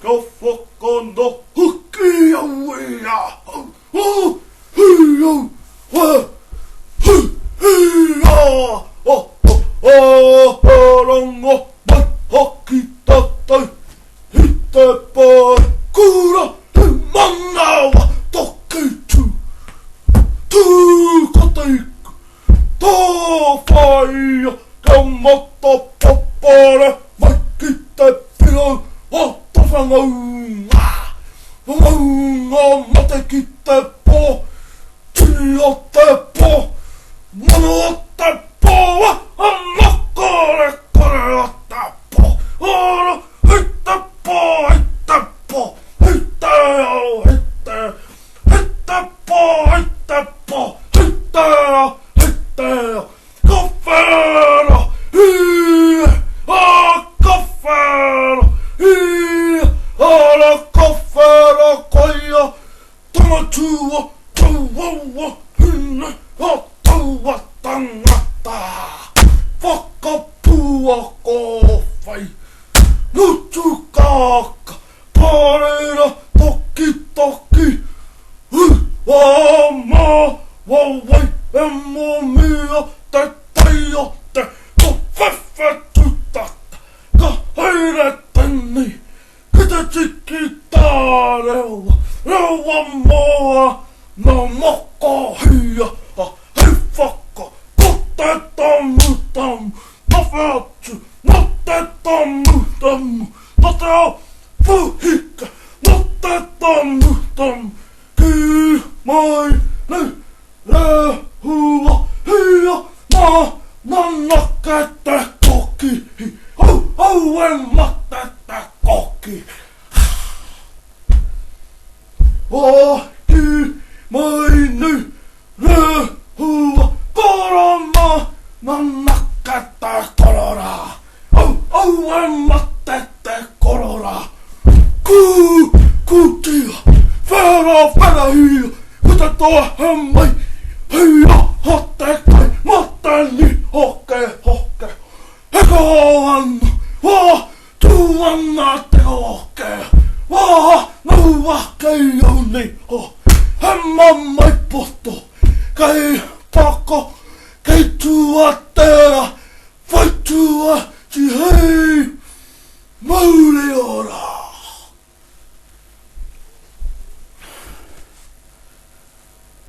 Kia whakanahuki au i ahau, hu, hi au, he, hu, hi a, a, a, a, ranga mai haki tatou i te parekura i manawa toki tu, tu ko te iku, Tōwhāia kia matapopore mai ki te pirau o to whangaunga. Whangaunga mate ki te pō, tini o te pō, manu o te pō, a makarekare o te pō, ora i te pō, i te pō, i te ao, i te I te pō, i te pō, i te ao, i te ao, ka whera, i, a, ka whera, i, ara ka whera koia, tamatua, tauaua, hine, a taua tangata, whakapua kōwhai, ngutu kāka, Pārera tokitoki, hu, wā mā, wā wai e mōmia te tai o te kowhewhe tūtata, ka haere tēnei ki te tiki tārewa, rewa moa nā Makahia a hei whaka ko te tamutamu, mawhe atu nō te tamutamu. Nō te ao pūhika, nō te tamutamu, kī mai nei, rehua hia mā manake te kokihi, au, au e mate te koki. Ā, kī mai nei, rehua koroma, manake te korora. Au, au e mate te korora. Kū, kūtia, whera, wherahia, ko te toa he mai, hei aha te kai, mā te niho ke hoke. Heka ana, wā, tū ana te hoke, wā, nau ake i au niho, he mamae poto, kei.